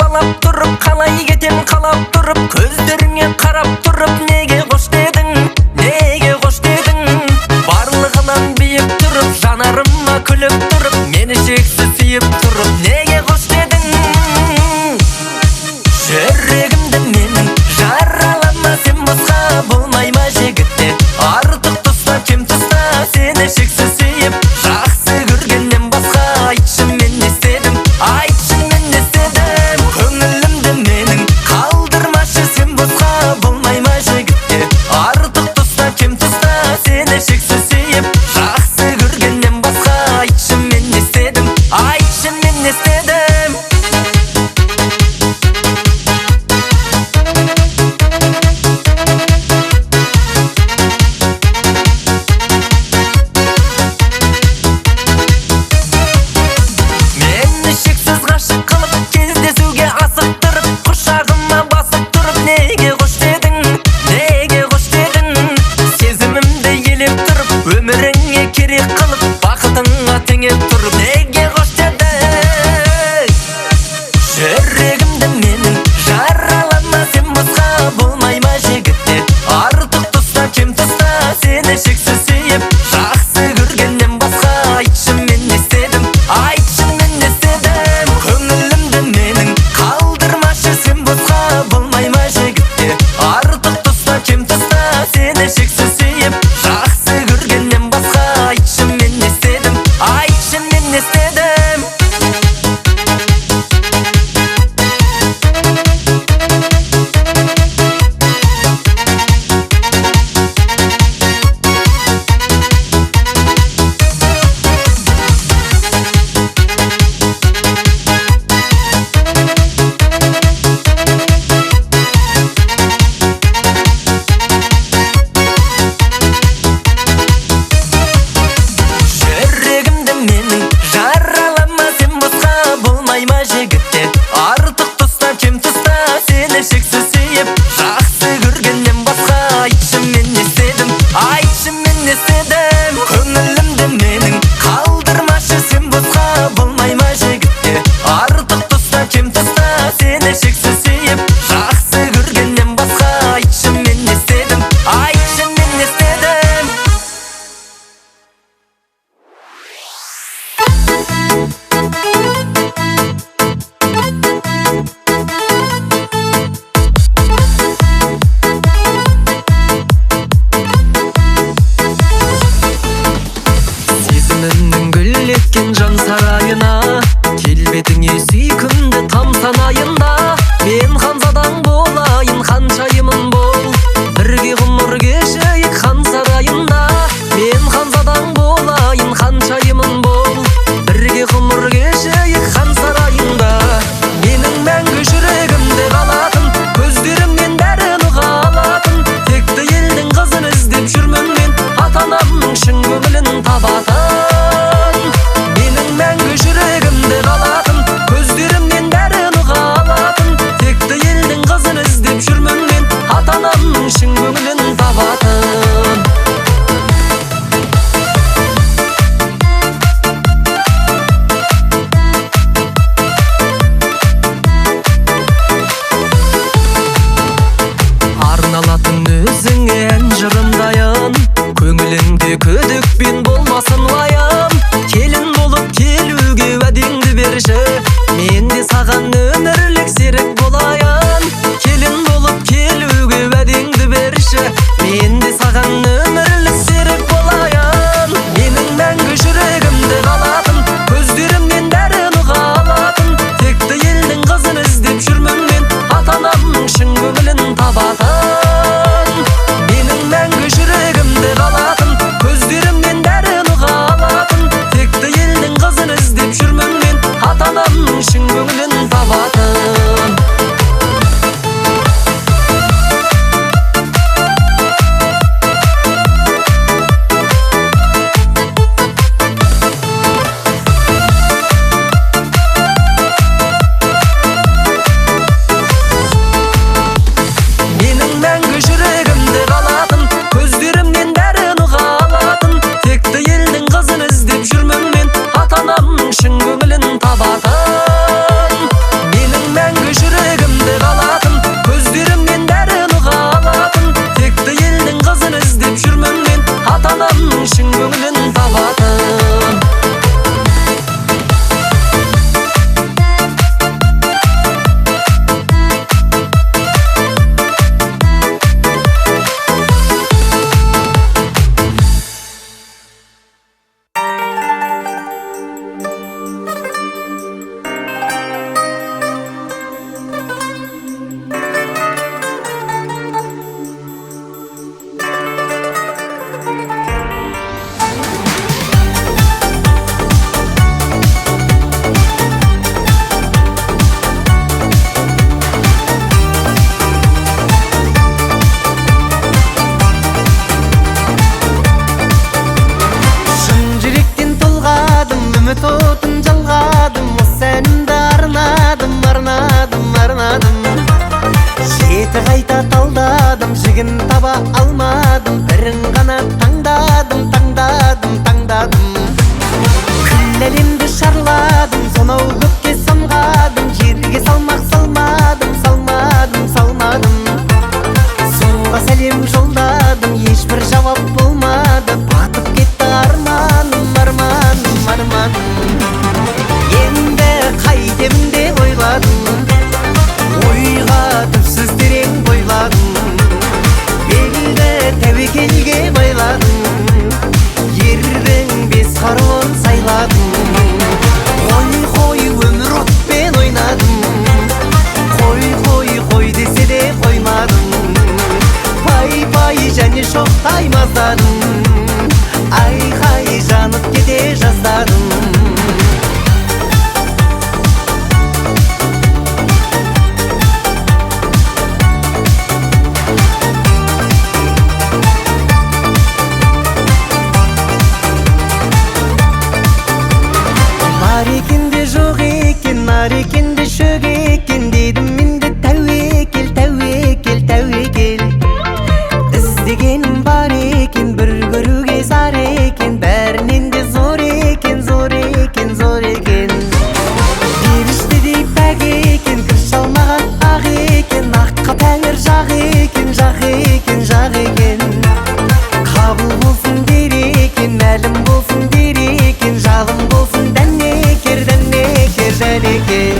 Қалап тұрып, қалай кетем қалап тұрып, көздеріңе қарап тұрып, неге қош дедің, неге қош дедің? Барлығынан биік тұрып, жанарыма күліп тұрып, мені шексіз сүйіп тұрып, неге қош дедің? Жүрегімді менің жаралама сен босқа, болмай ма жігітте артық тұста кем тұста, сені шексіз сүйіп жақсы көргеннен басқа, айтшы мен не істедім, айтшы мен не істедім? Көңілімді менің қалдырмашы сен босқа, болмай ма жігітте артық тұста кем тұста, сені шексіз сүйіп жақсы көргеннен басқа, айтшы мен не істедім, айтшы мен не істедім? Мені шексіз ғашық қылып, кездесуге асықтырып, құшағыма басып тұрып, неге қош дедің, неге қош дедің? Сезімімді елеп тұрып, өміріңе керек қылып, бақытыңа теңеп тұрып, неге қош дедің? Жүрегімді менің жаралама сен босқа, болмай ма жігітте артық тұста кем тұста, сені шексіз сүйіп жақсы көргеннен басқа, айтшы мен не істедім, айтшы мен не істедім? Көңілімді менің қалдырмашы сен босқа, болмай ма жігітте артық тұста кем тұста, сені шексіз сүйіп жақсы көргеннен басқа, айтшы мен не істедім, айтшы мен не істедім? Жүрегімді менің жаралама сен босқа, болмай ма жігітте артық тұста кем тұста, сені шексіз сүйіп жақсы көргеннен басқа, айтшы мен не істедім, айтшы мен не істедім? Көңілімді менің қалдырмашы сен босқа, болмай ма жігітте артық тұста кем тұста, сені шексіз сүйіп жақсы көргеннен басқа, айтшы мен не істедім, айтшы мен не істедім? Сезімімнің гүлдеткен жан сарайына, келбетіңе сүйкімді тамсанайын да, мен ханзадаң болайын, ханшайымым бол, бірге ғұмыр кешейік хан сарайында. Мен ханзадаң болайын, ханшайымым бол, бірге ғұмыр кешейік хан сарайында. Менің мәңгі жүрегімде қалатын, көздерімнен бәрін ұға алатын, текті елдің қызын іздеп жүрмін мен, ата-анамның шын көңілін табатын. Менің мәңгі жүрегімде қалатын, көздерімнен бәрін ұға алатын, текті елдің қызын іздеп жүрмін мен, ата-анамның шын көңілін табатын. Арналатын өзіңе ән жырым дайын, көңіліңде күдікпен болмасын уайым, келін болып келуге уәдеңді берші, мен де саған өмірлік серік болайын. Келін болып келуге уәдеңді берші, мен де саған өмірлік серік болайын. Менің мәңгі жүрегімде қалатын, көздерімнен бәрін ұға алатын, текті елдің қызын іздеп жүрмін мен, ата-анамның шын көңілін табатын. Менің мәңгі жүрегімде қалатын, көздерімнен бәрін ұға алатын, текті елдің қызын іздеп жүрмін мен, ата-анамның шын көңілін табатын. Менің мәңгі жүрегімде қалатын, көздерімнен бәрін ұға алатын, текті елдің қызын іздеп жүрмін мен, ата-анамның шын көңілін табатын. Менің мәңгі ғана таңдадым, таңдадым, таңдадым. Күллі әлемді шарладым, сонау көкке самғадым, жерге салмақ салмадым, салмадым, салмадым. Суға сәлем жолдадым, ешбір жауап болмады, батып кетті арманым, арманым, арманым. Енді қайтемін деп ойладым, ойға түпсіз терең бойладым, белді тәуекелге байладым, ердің бес қаруын сайладым. Қой, қой, өмір отпен ойнадым, қой, қой, қой десе де қоймадым, пай, пай және шоқтай маздадым, айқай жанып кете жаздадым. Бар екен де жоқ екен, нар екен де шөк екен, дедім мен де тәуекел, тәуекел, тәуекел. Іздегенім бар екен, бір көруге зар екен, бәрінен де зор екен, зор екен, зор екен. Періштедей пәк екен, кір шалмаған ақ екен, аққа тәңір жақ екен, жақ екен, жақ екен. Қабыл болсын дер екен, мәлім болсын дер екен, жалын болсын дәнекер, дәнекер, дәнекер.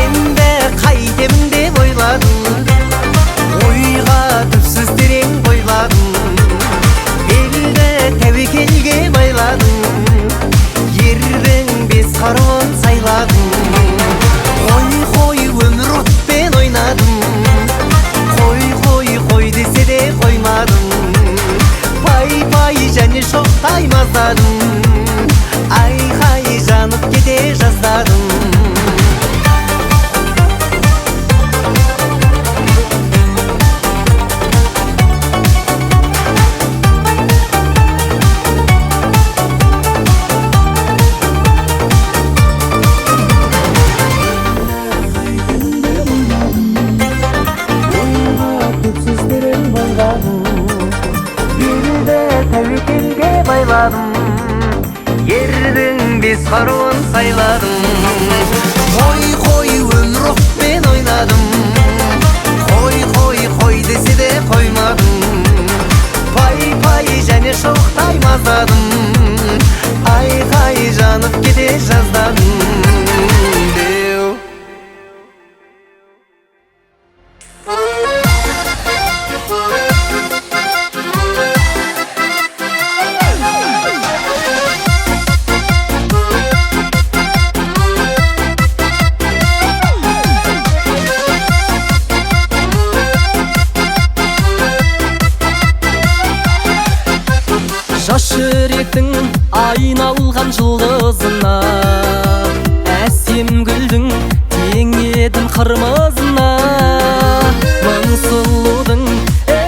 Енді қайтемін деп ойладым, ойға түпсіз терең бойладым, белді тәуекелге байладым, ердің бес қаруын сайладым. Қой, қой, өмір отпен ойнадым, қой, қой, қой десе де қоймадым, пай, пай және шоқтай маздадым, айқай жанып кете жаздадым. Тәуекелге байладым, ердің бес қаруын сайладым. Қой, қой, өмір отпен ойнадым, қой, қой, қой десе де қоймадым, пай, пай және шоқтай маздадым, айқай жанып кете жаздадым. Жас жүректің айналған жұлдызына, әсем гүлдің тең едім қырмызына, мың сұлудың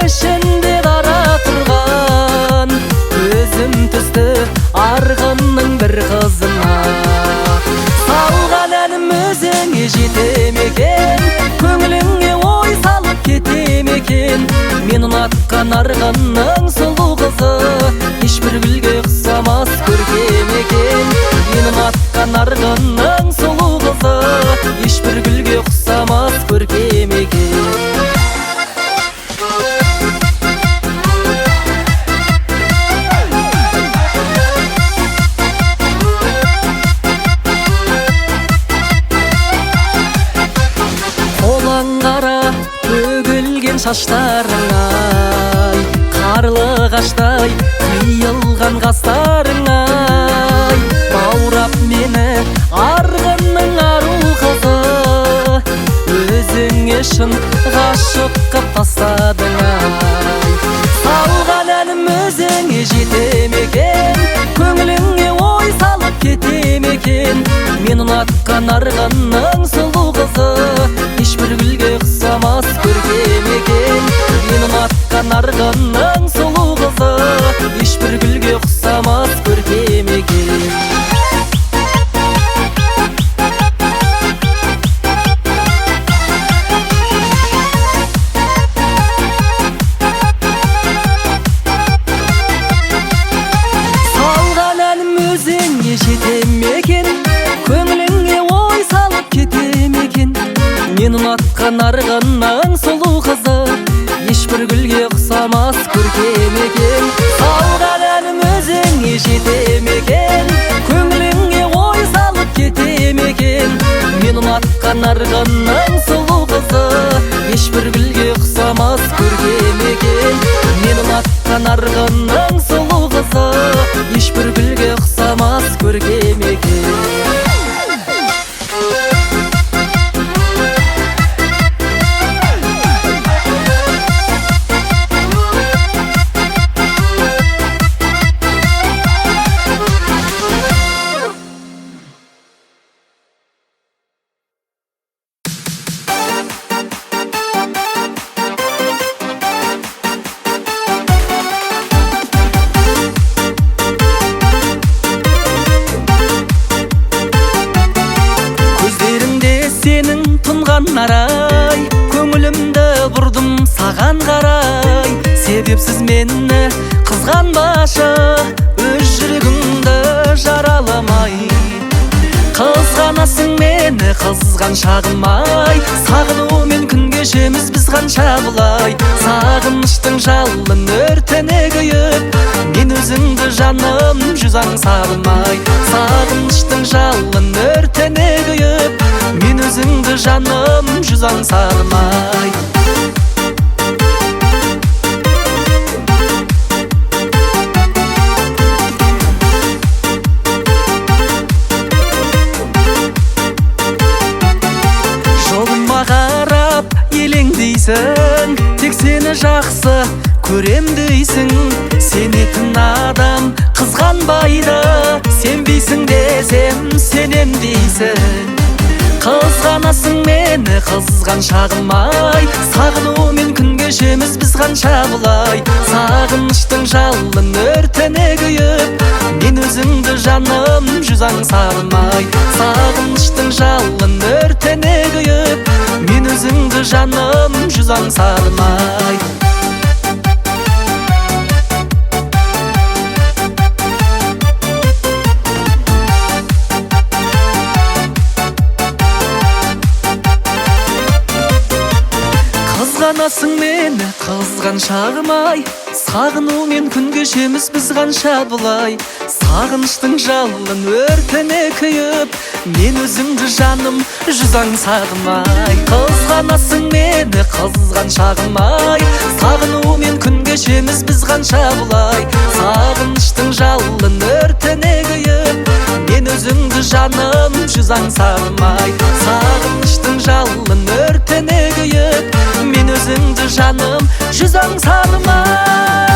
ішінде дара тұрған, көзім түсті арғынның бір қызына. Салған әнім өзіңе жете ме екен, көңіліңе ой салып кете ме екен? Мен ұнатқан арғынның сұлу қызы, ешбір гүлге ұқсамас көркем екен. Мен ұнатқан арғынның сұлу қызы, ешбір гүлге ұқсамас көркем екен. Қолаң қара төгілген шаштарың ай, қарлығаштай қиылған қастарың ай, баурап мені арғынның ару қызы, өзіңе шын ғашық қып тастадың ай. Салған әнім өзіңе жете ме екен, көңіліңе ой салып кете ме екен? Мен ұнатқан арғынның сұлу қызы, ешбір гүлге ұқсамас көркем екен. Мен ұнатқан арғынның сұлу қызы, ешбір гүлге ұқсамас көркем екен. Мен ұнатқан арғынның сұлу қызы, ешбір гүлге ұқсамас көркем екен. Салған әнім өзіңе жете ме екен, көңіліңе ой салып кете ме екен? Мен ұнатқан арғынның сұлу қызы, ешбір гүлге ұқсамас көркем екен. Мен ұнатқан арғынның сұлу қызы, ешбір гүлге ұқсамас көркем екен. Арай, көңілімді бұрдым саған қарай. Себепсіз мені қызғанбашы, өз жүрегімді жараламай. Қызғанасың мені қызғаншағым ай, сағынумен күн кешеміз біз қанша бұлай. Сағыныштың жалын өртіне күйіп, мен өзіңді жаным жүз аңсадым ай. Сағыныштың жалын өртіне күйіп, мен өзіңді жаным жүз аңсадым ай. Жолыма қарап елеңдейсің, тек сені жақсы көрем дейсің. Сенетін адам қызғанбайды, сенбейсің десем сенем дейсің. Қызғанасың мені қызғаншағым ай, сағынумен күн кешеміз біз қанша бұлай. Сағыныштың жалын өртіне күйіп, мен өзіңді жаным жүз аңсадым ай. Сағыныштың жалын өртіне күйіп, мен өзіңді жаным жүз аңсадым ай. Қызғанасың мені қызғаншағым ай, сағынумен күн кешеміз біз қанша бұлай. Сағыныштың жалын өртіне күйіп, мен өзіңді жаным жүз аңсадым ай. Қызғанасың мені қызғаншағым ай, сағынумен күн кешеміз біз қанша бұлай. Сағыныштың жалын өртіне күйіп, мен өзіңді жаным жүз аңсадым ай. Сағыныштың жалын өртіне күйіп, мен өзіңді жаным жүз аңсадым ай.